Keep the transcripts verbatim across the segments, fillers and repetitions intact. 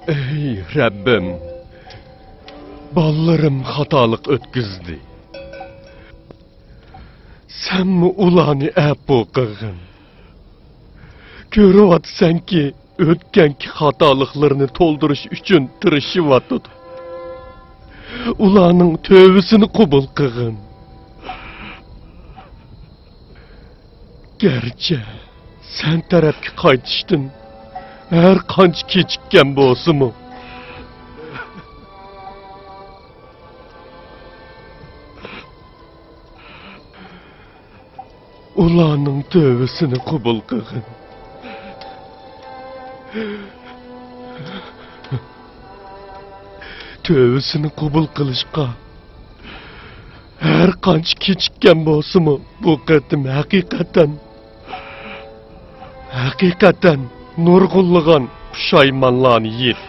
ئەي رەببىم، بالىلىرىم خاتالىق ئۆتكۈزدى. سەنمۇ ئۇلارنى ئەپۇ قىلغىن. كۆرۈۋاتىسەنكى، ئۆتكەنكى خاتالىقلىرىنى تولدۇرۇش ئۈچۈن تىرىشىۋاتىدۇ. ئۇلارنىڭ تۆۋىسىنى قوبۇل قىلغىن. گەرچە سەن تەرەپكە قايتىشتىن ھەر قانچە كېچىككەن بولسىمۇ، ئۇلارنىڭ تۆۋىسىنى قوبۇل قىلغىن. تۆۋىسىنى قوبۇل قىلىشقا ھەر قانچە كېچىككەن بولسىمۇ، بۇ قېتىم ھەقىقەتەن، ھەقىقەتەن نۇرغۇنلىغان پۇشايمانلارنى يېدى.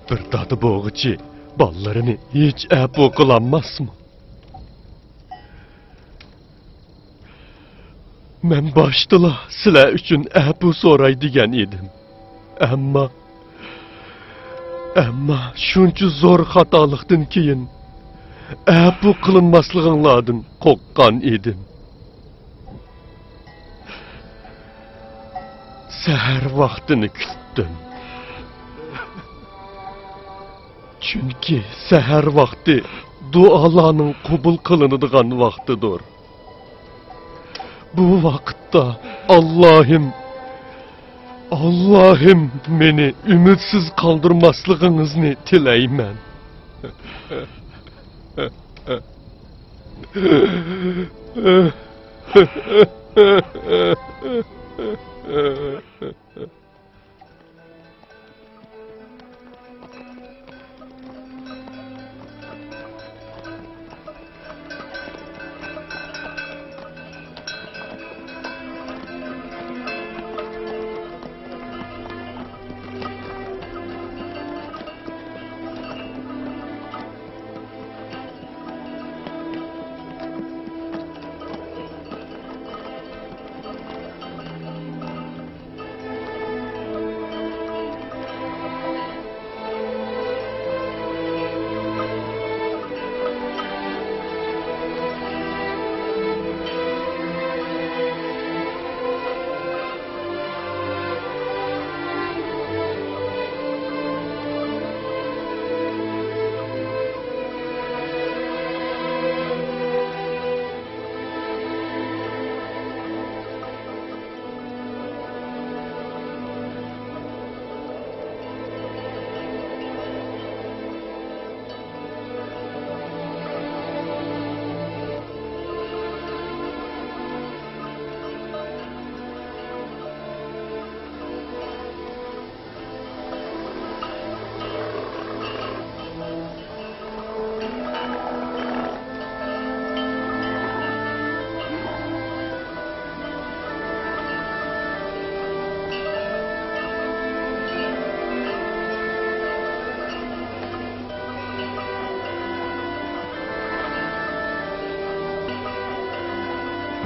بىر دادا بولغۇچى بالىلىرىنى ھېچ ئەپۇ قىلالماسمۇ؟ مەن باشتىلا سىلەر ئۈچۈن ئەپۇ سوراي دېگەن ئىدىم. ئەمما، ئەمما شۇنچە زور خاتالىقتىن كېيىن ئەپۇ قىلىنماسلىقىڭلاردىن قورققان ئىدىم. سەھەر ۋاقتىنى كۈتتۈم. چۈنكى سەھەر ۋاقتى دۇئالارنىڭ قوبۇل قىلىنىدىغان ۋاقتىدۇر. بۇ ۋاقىتتا، ئاللاھىم، ئاللاھىم، مېنى ئۈمىدسىز قالدۇرماسلىقىڭىزنى تىلەيمەن.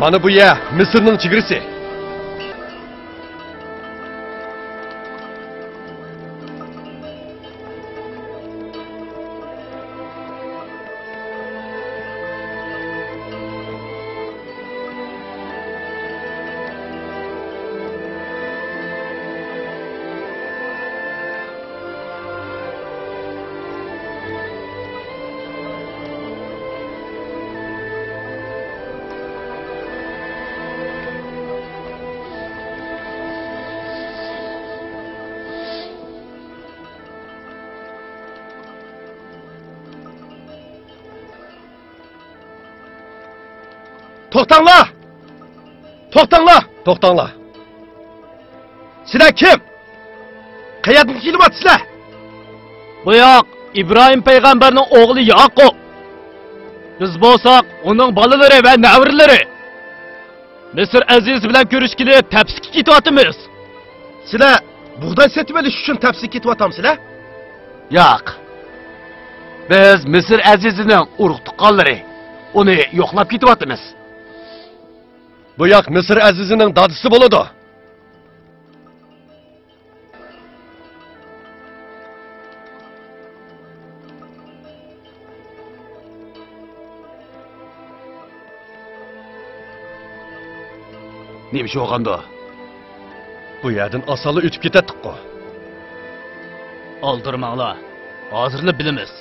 مانا بۇ يەر مىسىرنىڭ چېگرىسى. توختاڭلار! توختاڭلار! توختاڭلار! سىلەر كىم؟ قەيەردىن كېلىۋاتىسىلەر؟ بۇ ياق ئىبراھىم پەيغەمبەرنىڭ ئوغلى ياقۇپ. بىز بولساق ئۇنىڭ بالىلىرى ۋە نەۋرىلىرى. مىسىر ئەزىزى بىلەن كۆرۈشكىلى تەپسكە كېتىۋاتىمىز. سىلەر بۇغداي سېتىۋېلىش ئۈچۈن تەپسكە كېتىۋاتامسىلەر؟ ياق. بىز مىسىر ئەزىزىنىڭ ئۇرۇق-تۇغقانلىرى. ئۇنى يوقلاپ كېتىۋاتىمىز. بۇ ياق مىسىر ئەزىزىنىڭ دادىسى بولىدۇ. نېمە ئىش بولغاندۇ؟ بۇ يەردىن ئاسانلا ئۆتۈپ كېتەتتۇققۇ. ئالدىرىماڭلار، ھازىرلا بىلىمىز.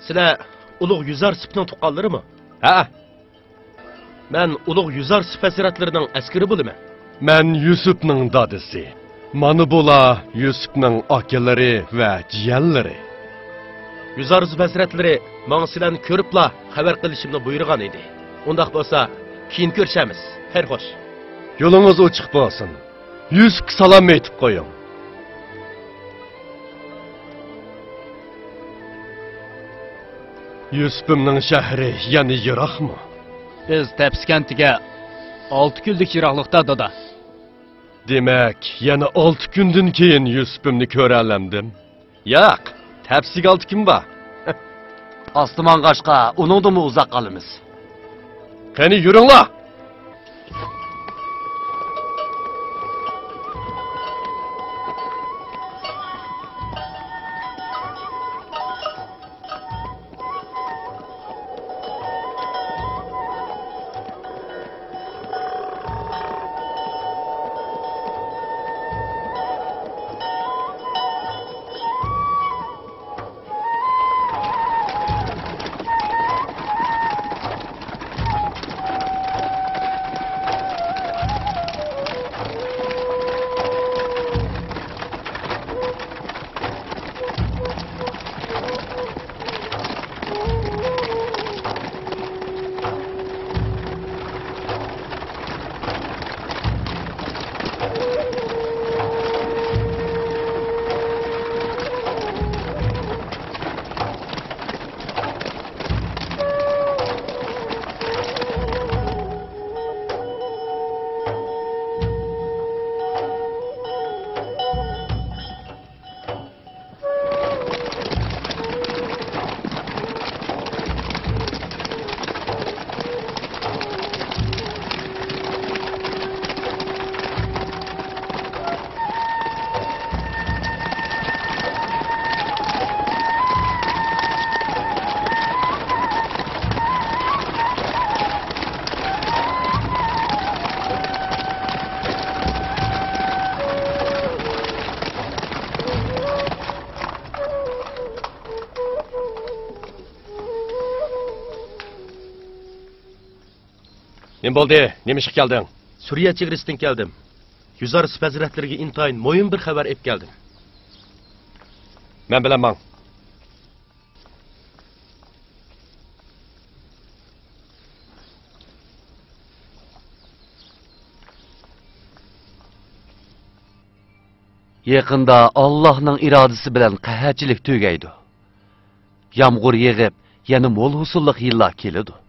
سىلەر ئۇلۇغ يۈزەر سىپنىڭ تۇغقانلىرىمۇ؟ ھەئە. مەن ئۇلۇغ يۈزەر سىپ ھەزرەتلىرىنىڭ ئەسكىرى بولىمەن. مەن يۈسۈپنىڭ دادىسى. مانا بۇلار يۈسۈپنىڭ ئاكىلىرى ۋە جىيەنلىرى. يۈزەر سىپ ھەزرەتلىرى ماڭا سىلەرنى كۆرۈپلا خەۋەر قىلىشىمنى بۇيرۇغان ئىدى. ئۇنداق بولسا، كېيىن كۆرۈشەرمىز. خەير خوش. يولىڭىز ئوچۇق بولسۇن. يۈسۈپكە سالام ئېيتىپ قويۇڭ. يۈسۈپۈمنىڭ شەھىرى يەنە يىراقمۇ؟ بىز تەپسى كەنتىگە ئالتە كۈنلۈك يىراقلىقتا، دادا. دېمەك، يەنە ئالتە كۈندىن كېيىن يۈسۈپۈمنى كۆرەلەمدىم؟ ياق، تەپسىگە ئالتە كۈن بار. ئاستا ماڭغاچقا، ئۇنىڭدىنمۇ ئۇزاق قالىمىز. قېنى، يۈرۈڭلار! نېمە بولدى؟ نېمە ئىشقا كەلدىڭ؟ سۈرىيە چېگرىسىدىن كەلدىم. يۈزەر سىپ ھەزرەتلىرىگە ئىنتايىن مۇھىم بىر خەۋەر ئېلىپ كەلدىم. مەن بىلەن ماڭ. يېقىندا ئاللاھنىڭ ئىرادىسى بىلەن قەھەتچىلىك تۈگەيدۇ. يامغۇر يېغىپ، يەنە مول ھوسۇللۇق يىللار كېلىدۇ.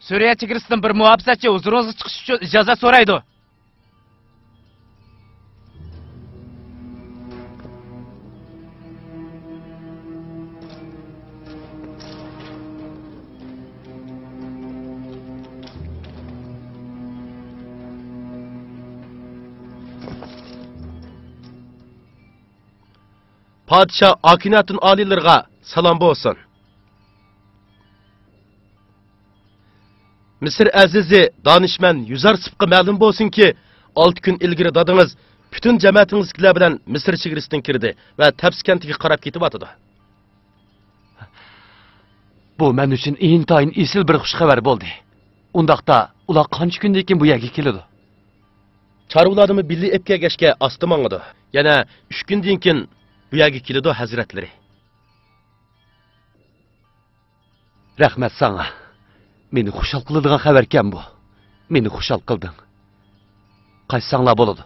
سۈرىيە چېگرىسىدىن بىر مۇھاپىزەتچى ھۇزۇرىڭىزغا چىقىش ئۈچۈن ئىجازەت سورايدۇ. پادىشاھ ئاكىناتىن ئالىيلىرىغا سالام بولسۇن. مىسىر ئەزىزى دانىشمەن يۈزەر سىپقا مەلۇم بولسۇنكى، ئالتە كۈن ئىلگىرى دادىڭىز پۈتۈن جەمەتىڭىزدىكىلەر بىلەن مىسىر چېگرىسىدىن كىردى ۋە تەپسى كەنتىگە قاراپ كېتىۋاتىدۇ. بۇ مەن ئۈچۈن ئىنتايىن ئېسىل بىر خۇش خەۋەر بولدى. ئۇنداقتا، ئۇلار قانچە كۈندىن كېيىن بۇ يەرگە كېلىدۇ؟ چارۋىلاردىنمۇ بىللە ئېلىپ كەلگەچكە ئاستا ماڭىدۇ. يەنە ئۈچ كۈندىن كېيىن بۇ يەرگە كېلىدۇ، ھەزرەتلىرى. رەھمەت ساڭا. مېنى خۇشال قىلىدىغان خەۋەركەن بۇ. مېنى خۇشال قىلدىڭ. قايتساڭلار بولىدۇ.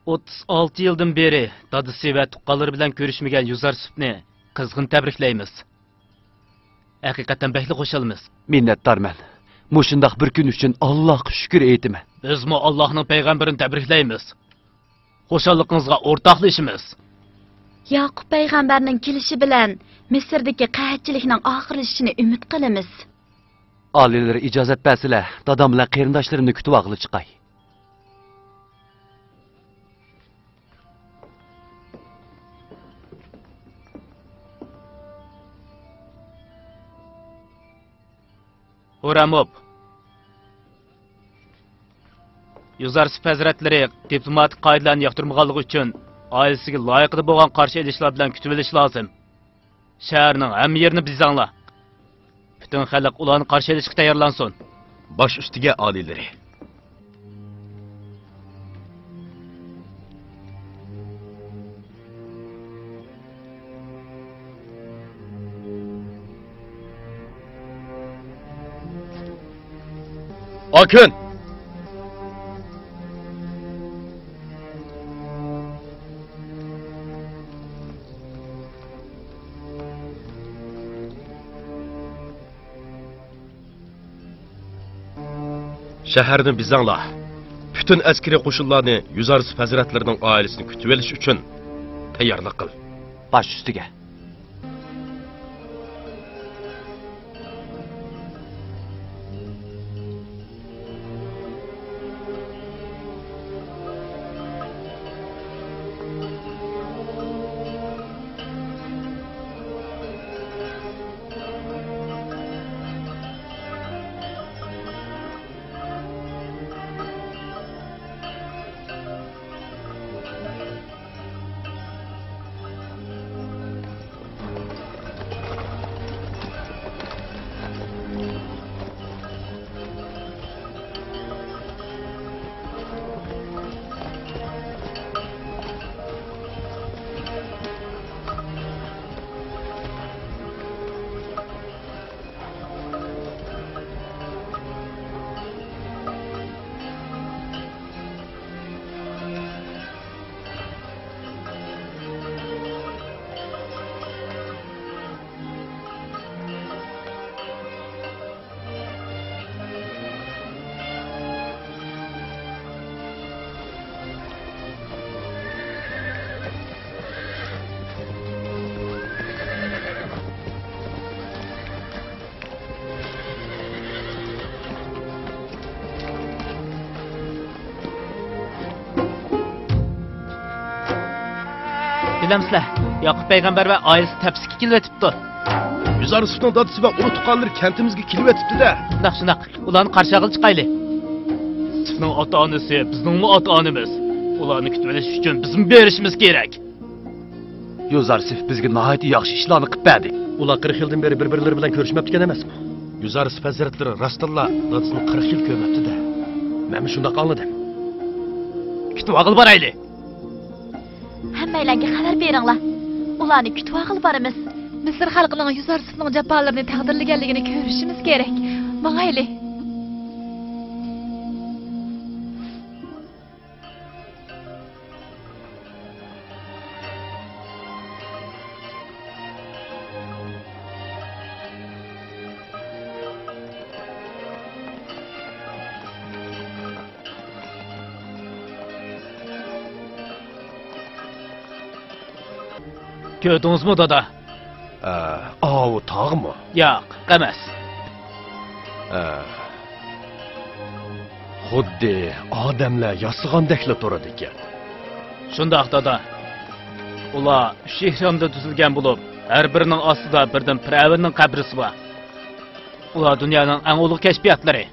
ئوتتۇز ئالتە يىلدىن بېرى دادىسى ۋە تۇغقانلىرى بىلەن كۆرۈشمىگەن يۈزارسىپنى قىزغىن تەبرىكلەيمىز. ھەقىقەتەن بەكلا خۇشالمىز. مىننەتدارمەن. مۇشۇنداق بىر كۈن ئۈچۈن ئاللاھقا شۈكۈر ئېيتىمەن. بىزمۇ ئاللاھنىڭ پەيغەمبىرىنى تەبرىكلەيمىز. خۇشاللىقىڭىزغا ئورتاقلىشىمىز. ياقۇپ پەيغەمبەرنىڭ كېلىشى بىلەن مىسىردىكى قەھەتچىلىكنىڭ ئاخىرلىشىشىنى ئۈمىد قىلىمىز. ئالىيلىرى ئىجازەت بەرسىلە، دادام بىلەن قېرىنداشلىرىمنى كۈتۈۋالغىلى چىقاي. ھۇراموف. يۇزارسىپ ھەزرەتلىرى دىپلوماتىك قائىدىلەرنى ياقتۇرمىغانلىقى ئۈچۈن، ئائىلىسىگە لايىقىدا بولغان قارشى ئېلىشلار بىلەن كۈتۈۋېلىشى لازىم. شەھەرنىڭ ھەممە يېرىنى بېزەڭلار. پۈتۈن خەلق ئۇلارنى قارشى ئېلىشقا تەييارلانسۇن. باش ئۈستىگە، ئالىيلىرى. ئاكۈن! شەھەرنى بېزەڭلار. پۈتۈن ئەسكىرىي قوشۇنلارنى يۈزارسىپ ھەزرەتلىرىنىڭ ئائىلىسىنى كۈتۈۋېلىش ئۈچۈن تەييارلىق قىل. باش ئۈستىگە. بىلەمسىلەر، ياقۇپ پەيغەمبەر ۋە ئائىلىسى تەپسكە كېلىۋېتىپتۇ. يۈزارسىپنىڭ دادىسى ۋە ئۇرۇق تۇغقانلىرى كەنتىمىزگە كېلىۋېتىپتۇ-دە. شۇنداق، شۇنداق. ئۇلارنى قارشى ئالغىلى چىقايلى. سىپنىڭ ئاتا-ئانىسى بىزنىڭمۇ ئاتا-ئانىمىز. ئۇلارنى كۈتۈۋېلىش ئۈچۈن بىزمۇ بېرىشىمىز كېرەك. يۈزارسىپ بىزگە ناھايىتى ياخشى ئىشلارنى قىلىپ بەردى. ئۇلار قىرىق يىلدىن بېرى بىر-بىرلىرى بىلەن كۆرۈشمەپتىكەن ئەمەسمۇ؟ يۈزارسىپ ھەزرەتلىرى راستتىنلا دادىسىنى قىرىق يىل كۆرمەپتۇ-دە. مەنمۇ شۇنداق ئاڭلىدىم. كۈتۈۋالغىلى بارايلى. ھەممەيلەنگە خەۋەر بېرىڭلار. ئۇلارنى كۈتۈۋالغىلى بارىمىز. مىسىر خەلقىنىڭ يۈزارسىپنىڭ جاپالىرىنى تەقدىرلىگەنلىكىنى كۆرۈشىمىز كېرەك. ماڭايلى. كۆردىڭىزمۇ، دادا؟ ئە، ئاۋۇ تاغمۇ؟ ياق، ئەمەس. ئە، خۇددى ئادەملەر ياسىغاندەكلا تۇرىدىكەن. شۇنداق، دادا. ئۇلار ئۈچ ئېھرامدىن تۈزۈلگەن بولۇپ، ھەر بىرىنىڭ ئاستىدا بىردىن پىرئەۋننىڭ قەبرىسى بار. ئۇلار دۇنيانىڭ ئەڭ ئۇلۇغ كەشپىياتلىرى.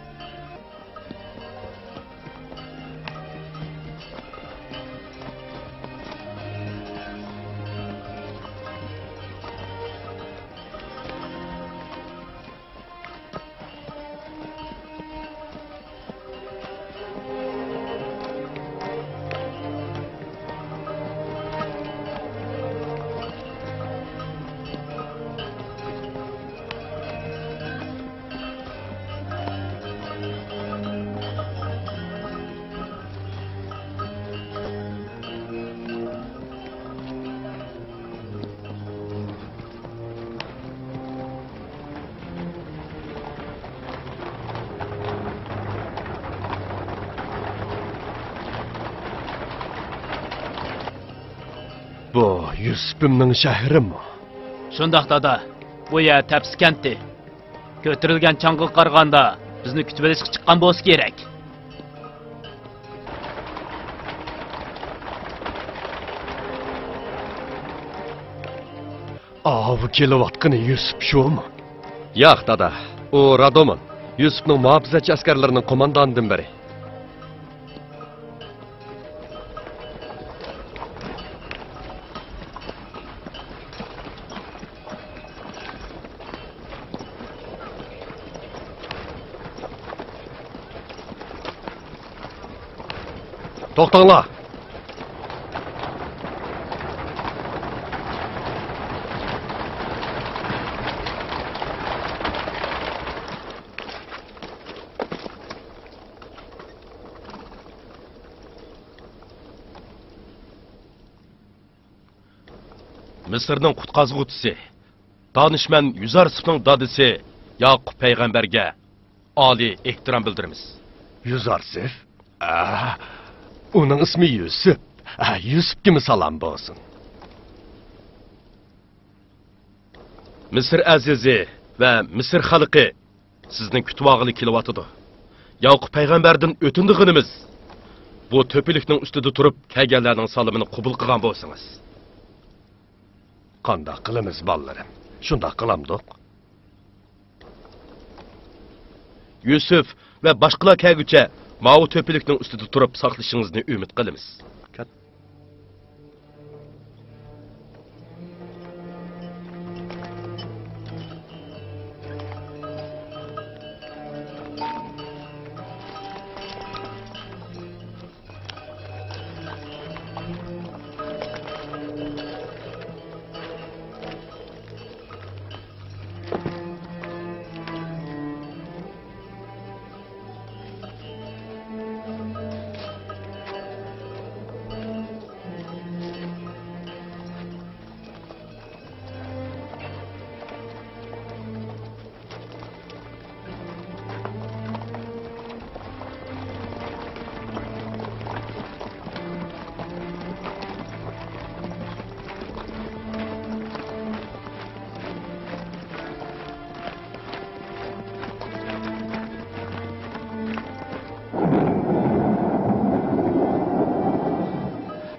بۇ يۈسۈپۈمنىڭ شەھىرىمۇ؟ شۇنداق، دادا. بۇ يەر تەپسە كەنتى. كۆتۈرۈلگەن چاڭغىغا قارىغاندا، بىزنى كۈتۈۋېلىشقا چىققان بولسا كېرەك. ئاۋۇ كېلىۋاتقىنى يۈسۈپ شۇمۇ؟ ياق، دادا. ئۇ رادومون، يۈسۈپنىڭ مۇھاپىزەتچى ئەسكەرلىرىنىڭ قوماندانىدىن بىرى. توختاڭلار! مىسىرنىڭ قۇتقازغۇچىسى، دانىشمەن يۈزارسىفنىڭ دادىسى ياقۇپ پەيغەمبەرگە ئالىي ئېھتىرام بىلدۈرىمىز. يۈزارسىف؟ ئا، ئۇنىڭ ئىسمى يۈسۈپ. ئا، يۈسۈپكىمۇ سالام بولسۇن. مىسىر ئەزىزى ۋە مىسىر خەلقى سىزنى كۈتۈۋالغىلى كېلىۋاتىدۇ. ياقۇپ پەيغەمبەردىن ئۆتۈنىدىغىنىمىز، بۇ تۆپىلىكنىڭ ئۈستىدە تۇرۇپ، كەلگەنلەرنىڭ سالىمىنى قوبۇل قىلغان بولسىڭىز. قانداق قىلىمىز، بالىلىرىم؟ شۇنداق قىلامدۇق؟ يۈسۈپ ۋە باشقىلار كەلگۈچە ماۋۇ تۆپىلىكنىڭ ئۈستىدە تۇرۇپ ساقلىشىڭىزنى ئۈمىد قىلىمىز.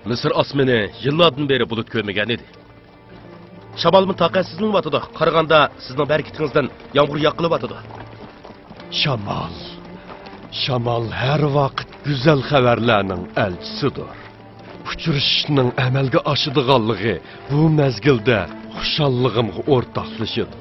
مىسىر ئاسمىنى يىللاردىن بېرى بۇلۇت كۆرمىگەن ئىدى. شامالمۇ تاقەتسىزلىنىۋاتىدۇ. قارىغاندا سىزنىڭ بەرىكىتىڭىزدىن يامغۇر ياغقىلىۋاتىدۇ. شامال. شامال ھەر ۋاقىت گۈزەل خەۋەرلەرنىڭ ئەلچىسىدۇر. ئۇچرىشىشنىڭ ئەمەلگە ئاشىدىغانلىقى بۇ مەزگىلدە خۇشاللىقىمغا ئورتاقلىشىدۇ.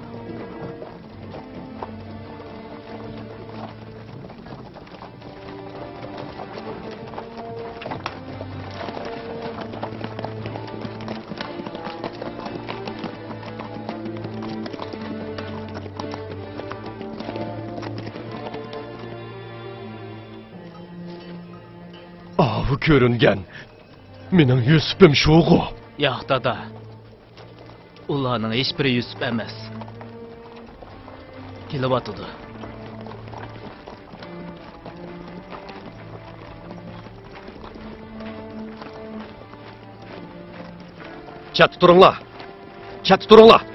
ئاۋۇ كۆرۈنگەن مېنىڭ يۈسۈپۈم شۇغۇ؟ ياق، دادا. ئۇلارنىڭ ھېچبىرى يۈسۈپ ئەمەس. كېلىۋاتىدۇ. چەتتە تۇرۇڭلار! چەتتە تۇرۇڭلار!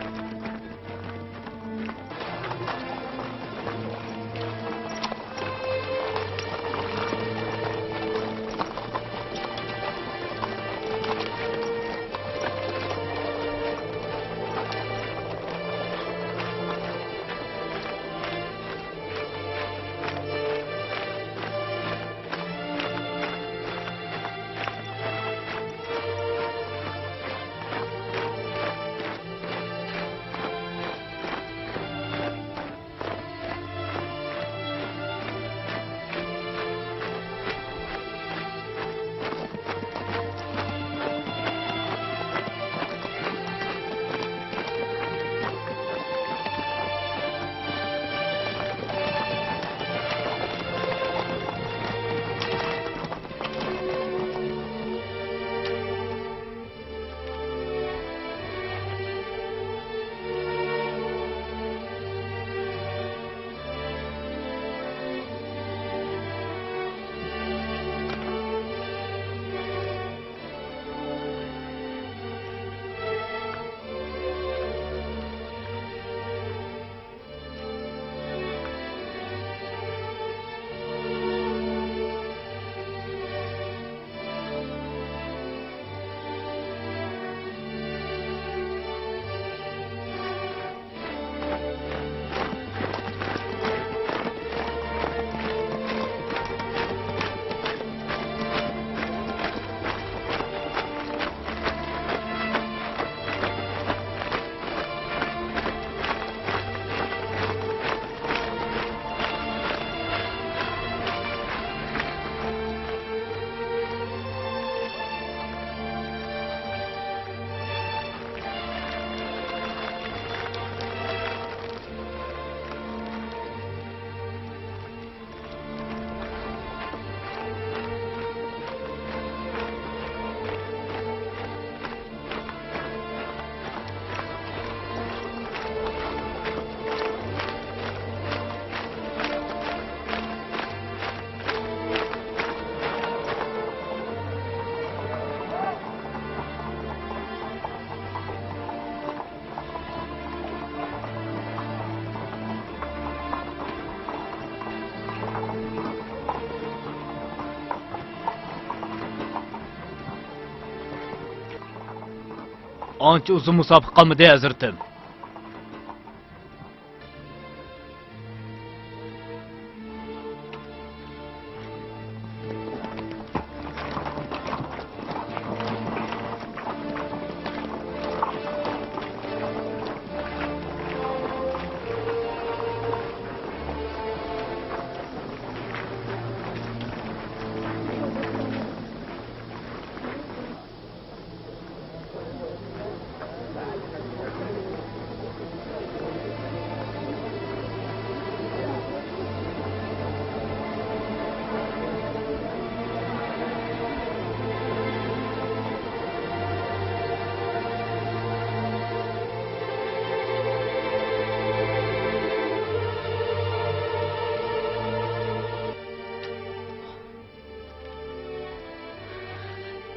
ئانچە ئۇزۇن مۇساپە قالمىدى، ھەزرىتىم.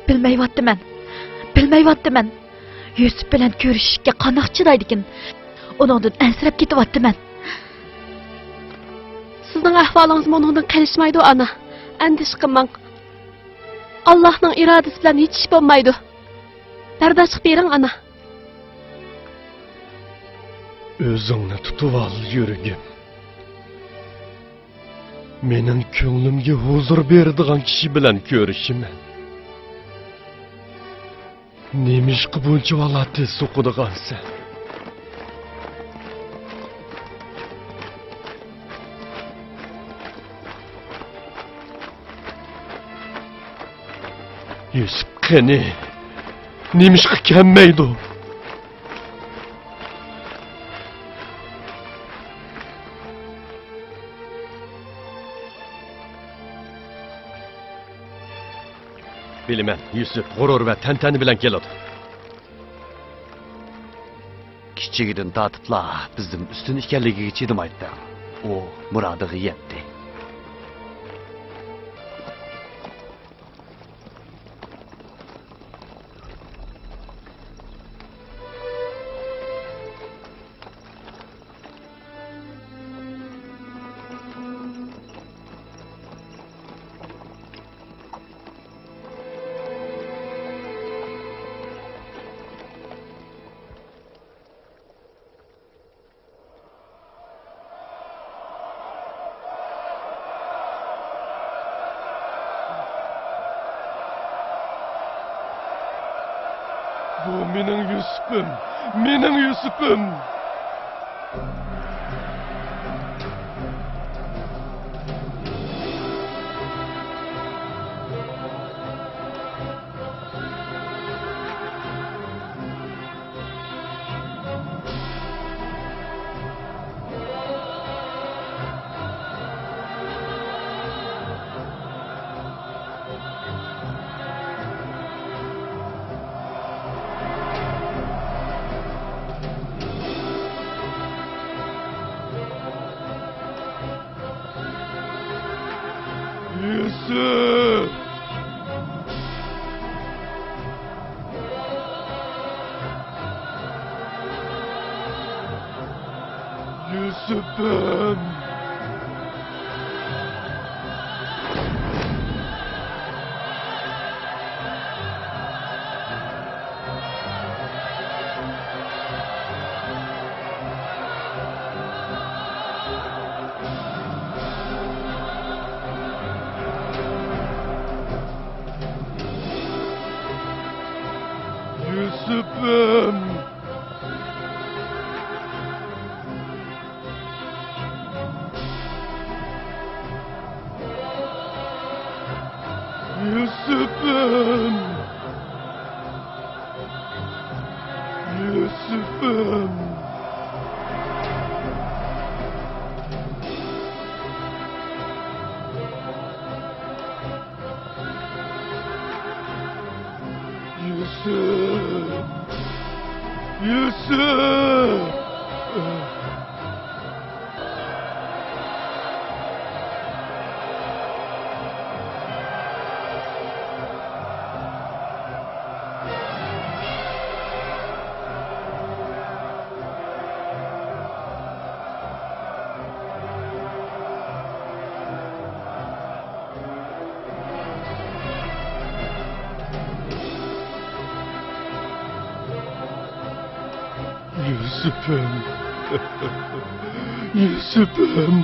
بىلمەيۋاتىمەن. بىلمەيۋاتىمەن. يۈسۈپ بىلەن كۆرۈشۈشكە قانداق چىدايدىكىن؟ ئۇنىڭدىن ئەنسىرەپ كېتىۋاتىمەن. سىزنىڭ ئەھۋالىڭىز مۇنىڭدىن قېلىشمايدۇ، ئانا. ئەندىشە قىلماڭ. ئاللاھنىڭ ئىرادىسى بىلەن ھېچ ئىش بولمايدۇ. بەرداشلىق بېرىڭ، ئانا. ئۆزۈڭنى تۇتۇۋال، يۈرىكىم. مېنىڭ كۆڭلۈمگە ھۇزۇر بېرىدىغان كىشى بىلەن كۆرۈشىمەن. نېمىشقا بۇنچىۋالا تېز سوقىدىغانسەن؟ يۈسۈپ قېنى؟ نېمىشقا كەلمەيدۇ؟ بىلىمەن، يۈسۈپ غۇرۇر ۋە تەنتەنە بىلەن كېلىدۇ. كىچىكىدىن تارتىپلا بىزدىن ئۈستۈن ئىكەنلىكىگە چىدىمايتتىڭ. ئۇ مۇرادىغا يەتتى. بۇ مېنىڭ يۈسۈپۈم، مېنىڭ يۈسۈپۈم! يۈسۈپ! يۈسۈپۈم! يۈسۈپۈم! يۈسۈپۈم! يۈسۈپۈم! يۈسۈپ! يۈسۈپ! يۈسۈپۈم. يۈسۈپۈم.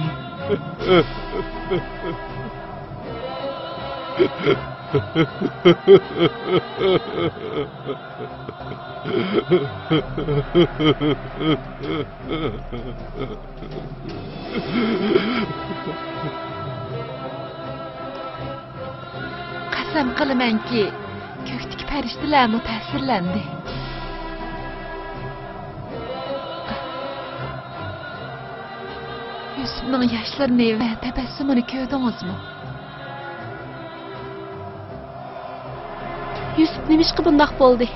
قەسەم قىلىمەنكى، كۆكتىكى پەرىشتىلەرمۇ تەسىرلەندى. يۈسۈپنىڭ ياشلىرىنى ۋە تەبەسسۇمىنى كۆردىڭىزمۇ؟ يۈسۈپ نېمىشقا بۇنداق بولدى؟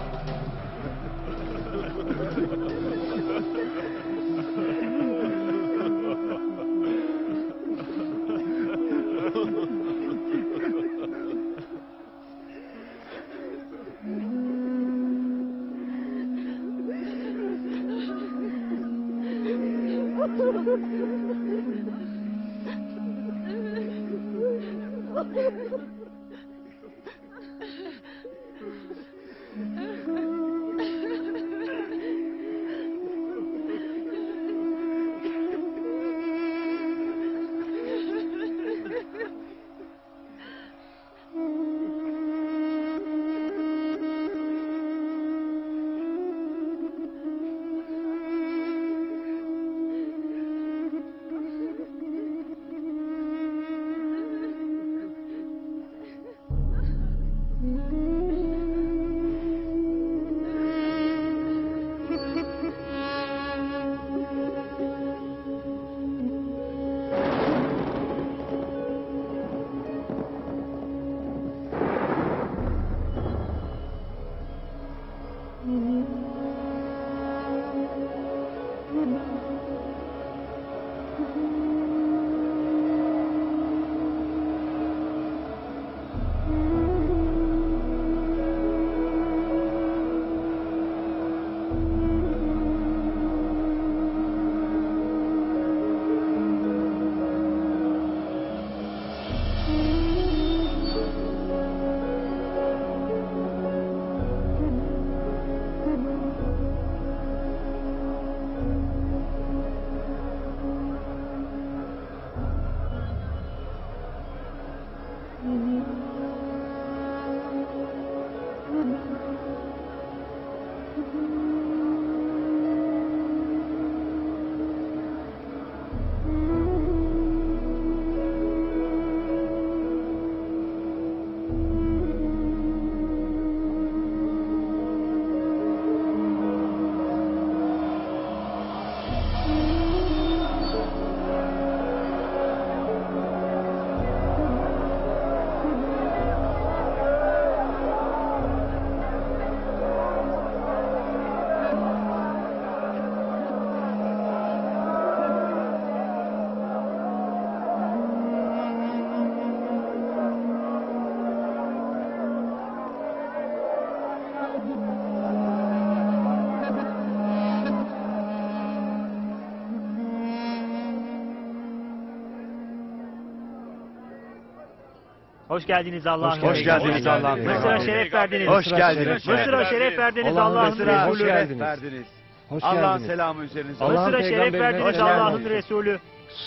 Hoş geldiniz Allah'ın Hoş geldiniz Allah'ın Mısır'a şeref verdiniz. Hoş geldiniz. Mısır'a şeref verdiniz Allah'ın Resulü. Hoş geldiniz. Hoş Allah'ın geldiniz. Selamı üzerinize. Mısır'a şeref verdiniz Allah'ın Resulü.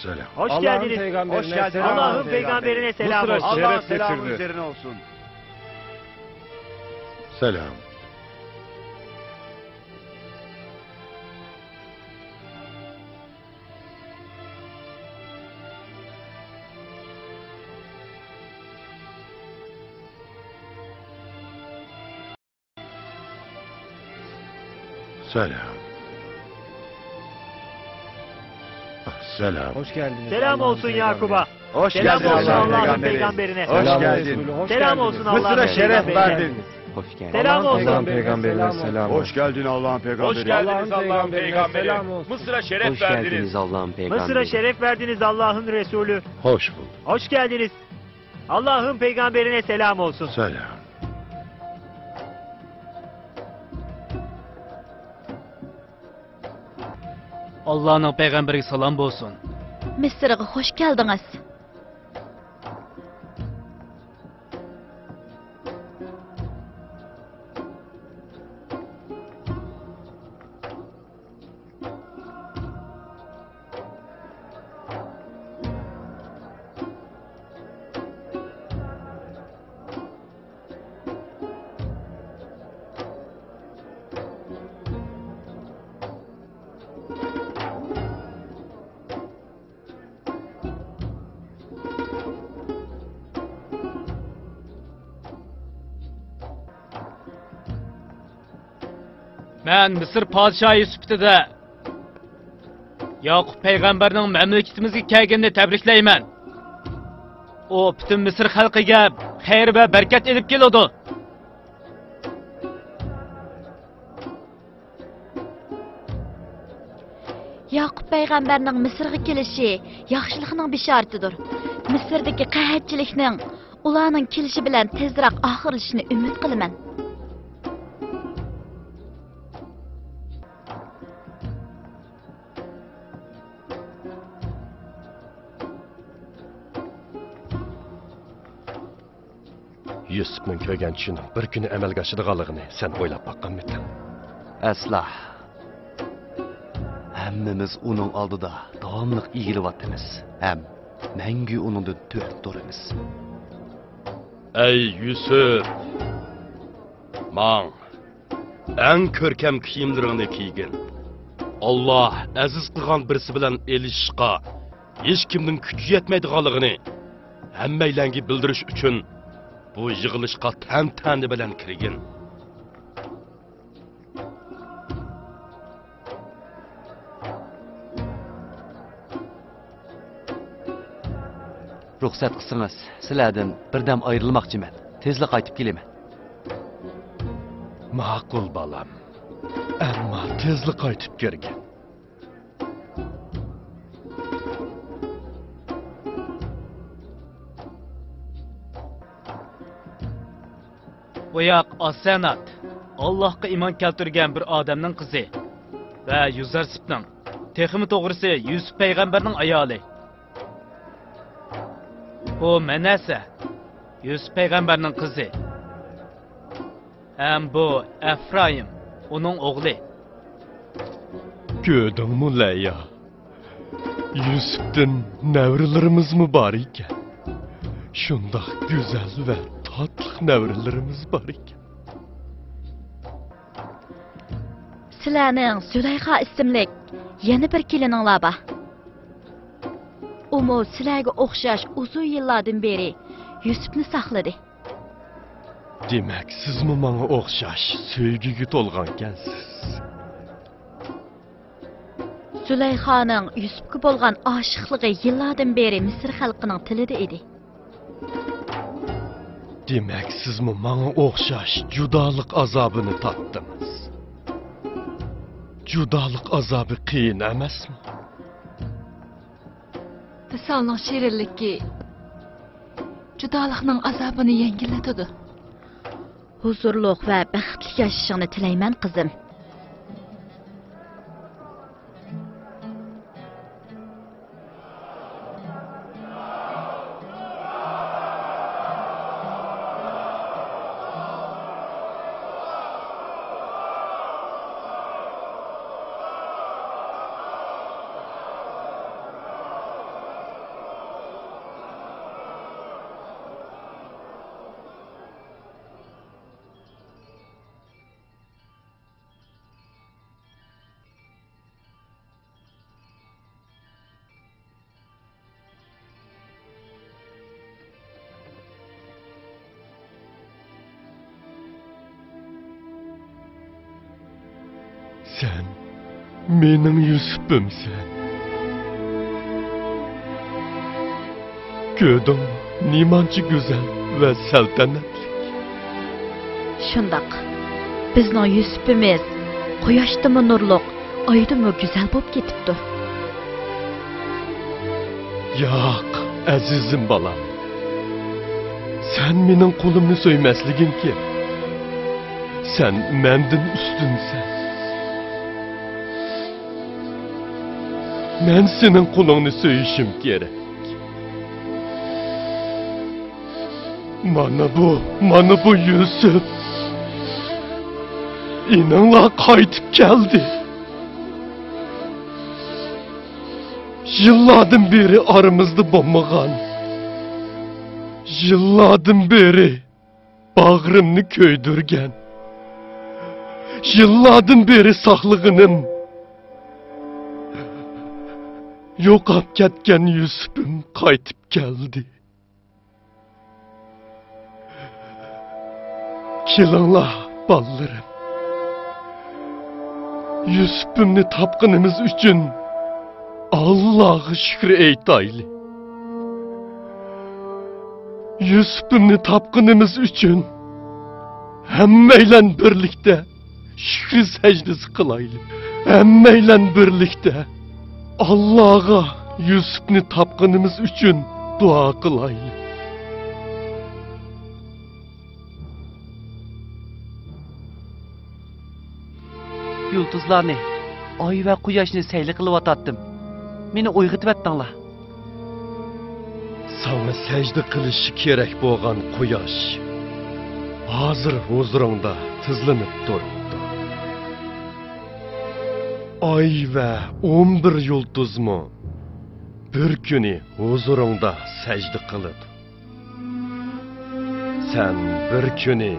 Selam. Hoş geldiniz. Hoş geldiniz. Allah'ın peygamberine selam olsun. Allah'ın selamı üzerine olsun. Selam. Selam. Ah, selam. Hoş geldiniz. Selam olsun Yakup'a. Hoş geldin Allah'ın peygamberine. Hoş geldin. Selam olsun Allah'ın peygamberine. Mısır'a şeref verdin. Hoş geldin. Selam olsun. Allah'ın peygamberine selam olsun. Hoş geldin Allah'ın peygamberine. Hoş geldiniz Allah'ın peygamberine. Mısır'a şeref verdiniz. Hoş geldiniz Allah'ın peygamberine. Mısır'a şeref verdiniz Allah'ın Resulü. Hoş bulduk. Hoş geldiniz. Allah'ın peygamberine selam olsun. Selam. Allanىڭ پەيغەمبىرىگە سالام بولسۇن. مىسىرغا خوش كەلدىڭىز. مەن مىسىر پادىشاھى سۈپىتىدە ياقۇپ پەيغەمبەرنىڭ مەملىكىتىمىزگە كەلگىنىنى تەبرىكلەيمەن. ئۇ پۈتۈن مىسىر خەلقىگە خەير ۋە بەرىكەت ئېلىپ كېلىدۇ. ياقۇپ پەيغەمبەرنىڭ مىسىرغا كېلىشى ياخشىلىقنىڭ بېشارىتىدۇر. مىسىردىكى قەھەتچىلىكنىڭ ئۇلارنىڭ كېلىشى بىلەن تېزرەك ئاخىرلىشىشىنى ئۈمىد قىلىمەن. يۈسۈپنىڭ كۆرگەن چۈشىنىڭ بىر كۈنى ئەمەلگە ئاشىدىغانلىقىنى سەن ئويلاپ باققانمىدىڭ؟ ئەسلا. ھەممىمىز ئۇنىڭ ئالدىدا داۋاملىق ئېگىلىۋاتىمىز ھەم مەڭگۈ ئۇنىڭدىن تۆۋەن تۇرىمىز. ئەي يۈسۈپ! ماڭ! ئەڭ كۆركەم كىيىملىرىڭنى كىيگىن. ئاللا ئەزىز قىلغان بىرسى بىلەن ئېلىشىشقا ھېچكىمنىڭ كۈچى يەتمەيدىغانلىقىنى ھەممەيلەنگە بىلدۈرۈش ئۈچۈن بۇ يىغىلىشقا تەنتەنە بىلەن كىرگىن. رۇخسەت قىلسىڭىز، سىلەردىن بىردەم ئايرىلماقچىمەن. تېزلا قايتىپ كېلىمەن. ماقۇل، بالام. ئەمما تېزلا قايتىپ كىرگىن. بۇ ياق ئاسسەنات، ئاللاھقا ئىمان كەلتۈرگەن بىر ئادەمنىڭ قىزى ۋە يۇزارسىپنىڭ، تېخىمۇ توغرىسى يۈسۈپ پەيغەمبەرنىڭ ئايالى. بۇ مەنەسە، يۈسۈپ پەيغەمبەرنىڭ قىزى. ھەم بۇ ئەفرايىم، ئۇنىڭ ئوغلى. كۆردۈڭمۇ، لەيا؟ يۈسۈپتىن نەۋرىلىرىمىزمۇ بار ئىكەن. شۇنداق گۈزەل ۋە تاتلىق نەۋرىلىرىمىز بار ئىكەن. سىلەرنىڭ زۇلەيخا ئىسىملىك يەنە بىر كېلىنىڭلار بار. ئۇمۇ سىلەرگە ئوخشاش ئۇزۇن يىللاردىن بېرى يۈسۈپنى ساقلىدى. دېمەك، سىزمۇ ماڭا ئوخشاش سۆيگۈگە تولغانكەنسىز. زۇلەيخانىڭ يۈسۈپكە بولغان ئاشىقلىقى يىللاردىن بېرى مىسىر خەلقىنىڭ تىلىدا ئىدى. دېمەك، سىزمۇ ماڭا ئوخشاش جۇدالىق ئازابىنى تارتتىڭىز. جۇدالىق ئازابى قىيىن ئەمەسمۇ؟ ۋىسالنىڭ شېرىنلىكى جۇدالىقنىڭ ئازابىنى يەڭگىللىتىدۇ. ھۇزۇرلۇق ۋە بەختلىك ياشىشىڭنى تىلەيمەن، قىزىم. سەن مېنىڭ يۈسۈپۈمسەن. كۆردۈڭمۇ، نېمانچە گۈزەل ۋە سەلتەنەتلىك. شۇنداق، بىزنىڭ يۈسۈپىمىز قۇياشتىنمۇ نۇرلۇق، ئايدىنمۇ گۈزەل بولۇپ كېتىپتۇ. ياق، ئەزىزىم بالام، سەن مېنىڭ قولۇمنى سۆيمەسلىكىڭ كېرەك. سەن مەندىن ئۈستۈنسەن. مەن سېنىڭ قولۇڭنى سۆيۈشۈم كېرەك. مانا بۇ، مانا بۇ يۈسۈپ. ئىنىڭلار قايتىپ كەلدى. يىللاردىن بېرى ئارىمىزدا بولمىغان، يىللاردىن بېرى باغرىمنى كۆيدۈرگەن، يىللاردىن بېرى ساقلىغىنىم، يوقاپ كەتكەن يۈسۈپۈم قايتىپ كەلدى. كېلىڭلار، بالىلىرىم. يۈسۈپۈمنى تاپقىنىمىز ئۈچۈن ئاللاغا شۈكرى ئېيتايلى. يۈسۈپۈمنى تاپقىنىمىز ئۈچۈن ھەممەيلەن بىرلىكتە شۈكرى سەجدىسى قىلايلى. ھەممەيلەن بىرلىكتە ئاللاغا يۈسۈپنى تاپقىنىمىز ئۈچۈن دۇئا قىلايلى. يۇلتۇزلارنى، ئاي ۋە قۇياشنى سەيلە قىلىۋاتاتتىم. مېنى ئويغىتىۋەتتىڭلار. ساڭا سەجدە قىلىشى كېرەك بولغان قۇياش ھازىر ھۇزۇرۇڭدا تىزلىنىپ تۇرۇپتۇ. ئاي ۋە ئون بىر يۇلتۇزمۇ بىر كۈنى ھۇزۇرۇڭدا سەجدە قىلىدۇ. سەن بىر كۈنى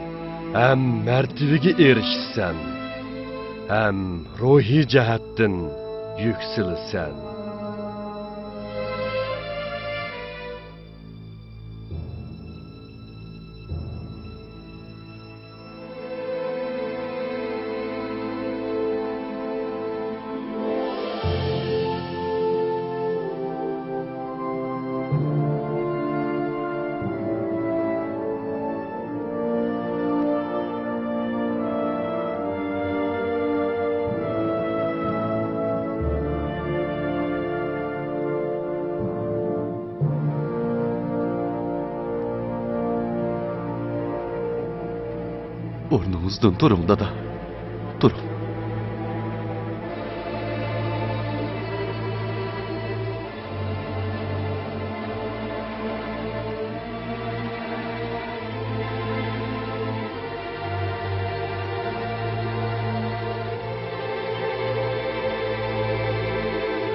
ھەم مەرتىۋىگە ئېرىشىسەن، ھەم روھىي جەھەتتىن يۈكسىلىسەن. ئورنىڭىزدىن تۇرۇڭ، دادا. تۇرۇڭ.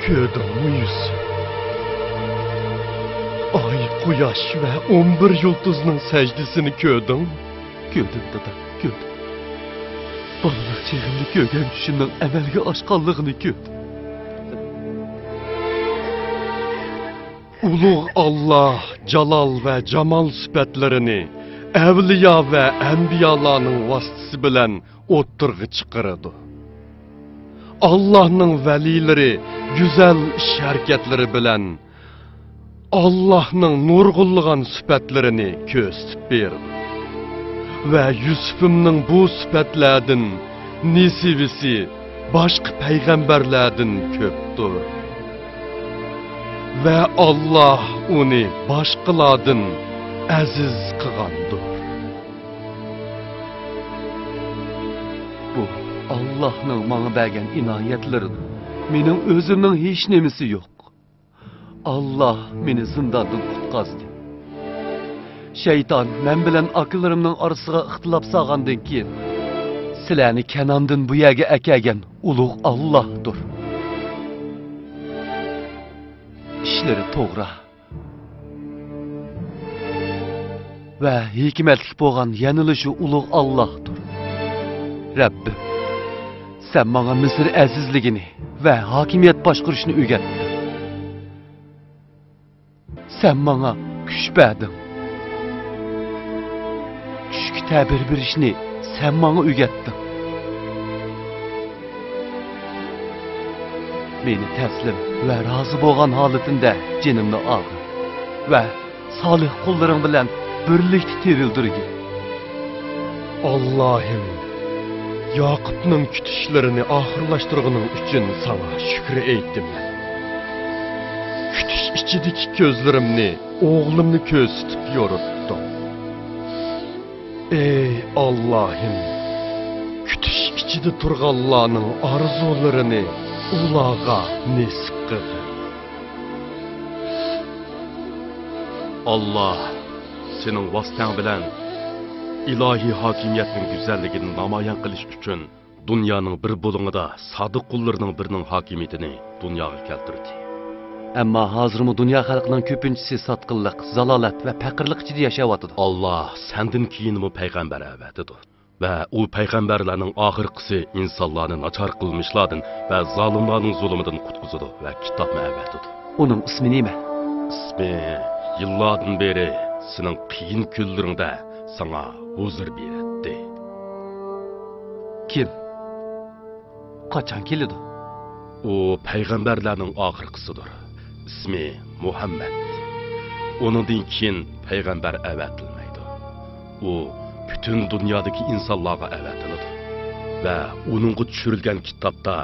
كۆردۈڭمۇ، يۈسۈپ؟ ئاي، قۇياش ۋە ئون بىر يۇلتۇزنىڭ سەجدىسىنى كۆردۈڭ؟ كۆردۈم، دادا، كۆردۈم. بالىلىق چېغىمدا كۆرگەن چۈشۈمنىڭ ئەمەلگە ئاشقانلىقىنى كۆردۈم. ئۇلۇغ ئاللاھ جالال ۋە جامال سۈپەتلىرىنى ئەۋلىيا ۋە ئەنبىيالارنىڭ ۋاسىتىسى بىلەن ئوتتۇرىغا چىقىرىدۇ. ئاللاھنىڭ ۋەلىيلىرى گۈزەل ئىش-ھەرىكەتلىرى بىلەن ئاللاھنىڭ نۇرغۇنلىغان سۈپەتلىرىنى كۆرسىتىپ بېرىدۇ. ۋە يۈسۈپۈمنىڭ بۇ سۈپەتلەردىن نېسىۋىسى باشقا پەيغەمبەرلەردىن كۆپتۇر. ۋە ئاللاھ ئۇنى باشقىلاردىن ئەزىز قىلغاندۇر. بۇ ئاللاھنىڭ ماڭا بەرگەن ئىنايەتلىرىدۇر. مېنىڭ ئۆزۈمنىڭ ھېچنېمىسى يوق. ئاللاھ مېنى زىنداندىن قۇتقازدى. شەيتان مەن بىلەن ئاكىلىرىمنىڭ ئارىسىغا ئىختىلاپ سالغاندىن كېيىن، سىلەرنى كەنئاندىن بۇ يەرگە ئەكەلگەن ئۇلۇغ ئاللاھدۇر. ئىشلىرى توغرا ۋە ھېكمەتلىك بولغان يەنىلا شۇ ئۇلۇغ ئاللاھدۇر. رەببىم، سەن ماڭا مىسىر ئەزىزلىكىنى ۋە ھاكىمىيەت باشقۇرۇشنى ئۆگەتتىڭ. سەن ماڭا كۈچ بەردىڭ. چۈشكە تەبىر بېرىشنى سەن ماڭا ئۆگەتتىڭ. مېنى تەسلىم ۋە رازى بولغان ھالىتىمدە جېنىمنى ئالغىن ۋە سالىھ قۇللىرىڭ بىلەن بىرلىكتە تىرىلدۈرگىن. ئاللاھىم، ياقۇپنىڭ كۈتۈشلىرىنى ئاخىرلاشتۇرغىنىڭ ئۈچۈن ساڭا شۈكرى ئېيتىمەن. كۈتۈش ئىچىدىكى كۆزلىرىمنى ئوغلۇمنى كۆرسىتىپ يورۇتتۇڭ. ئەي ئاللاھىم، كۈتۈش ئىچىدە تۇرغانلارنىڭ ئارزۇلىرىنى ئۇلارغا نېسىپ قىلغىن. ئاللاھ، سېنىڭ ۋاسىتەڭ بىلەن ئىلاھىي ھاكىمىيەتنىڭ گۈزەللىكىنى نامايان قىلىش ئۈچۈن دۇنيانىڭ بىر بۇلۇڭىدا سادىق قۇللىرىنىڭ بىرىنىڭ ھاكىمىيىتىنى دۇنياغا كەلتۈردى. ئەمما ھازىرمۇ دۇنيا خەلقىنىڭ كۆپىنچىسى ساتقىنلىق، زالالەت ۋە پەقىرلىق ئىچىدە ياشاۋاتىدۇ. ئاللاھ سەندىن كېيىنمۇ پەيغەمبەر ئەۋەتىدۇ. ۋە ئۇ پەيغەمبەرلەرنىڭ ئاخىرقىسى ئىنسانلارنى ناچار قىلمىشلاردىن ۋە زالىملارنىڭ زۇلۇمىدىن قۇتقۇزىدۇ ۋە كىتابمۇ ئەۋەتىدۇ. ئۇنىڭ ئىسمى نېمە؟ ئىسمى يىللاردىن بېرى سېنىڭ قىيىن كۈنلىرىڭدە ساڭا ھۇزۇر بېرەتتى. كىم؟ قاچان كېلىدۇ؟ ئۇ پەيغەمبەرلەرنىڭ ئاخىرقىسىدۇر. ئىسمى مۇھەممەد. ئۇنىڭدىن كېيىن پەيغەمبەر ئەۋەتىلمەيدۇ. ئۇ پۈتۈن دۇنيادىكى ئىنسانلارغا ئەۋەتىلىدۇ ۋە ئۇنىڭغا چۈشۈرۈلگەن كىتابتا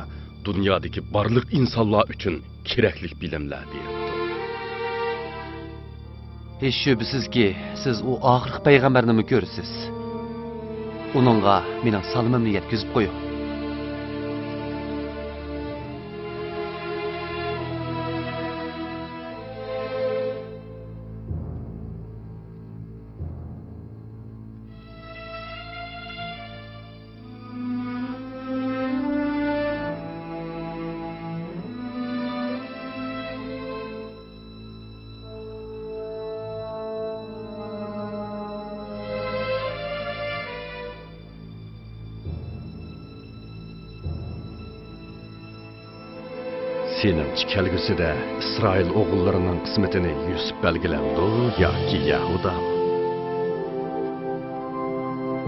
دۇنيادىكى بارلىق ئىنسانلار ئۈچۈن كېرەكلىك بىلىملەر بېرىلىدۇ. ھېچ شۈبھىسىزكى، سىز ئۇ ئاخىرقى پەيغەمبەرنىمۇ كۆرىسىز. ئۇنىڭغا مېنىڭ سالىمىمنى يەتكۈزۈپ قويۇڭ. سېنىڭچە، كەلگۈسىدە ئىسرائىل ئوغۇللىرىنىڭ قىسمىتىنى يۈسۈپ بەلگىلەمدۇ ياكى يەھۇدا؟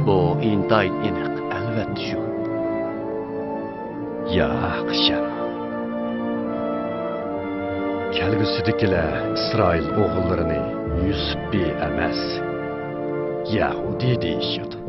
بۇ ئىنتايىن ئېنىق، ئەلۋەتتە شۇ. ياق، ئىشەن. كەلگۈسىدىكىلەر ئىسرائىل ئوغۇللىرىنى يۈسۈپى ئەمەس، يەھۇدىي دېيىشىدۇ.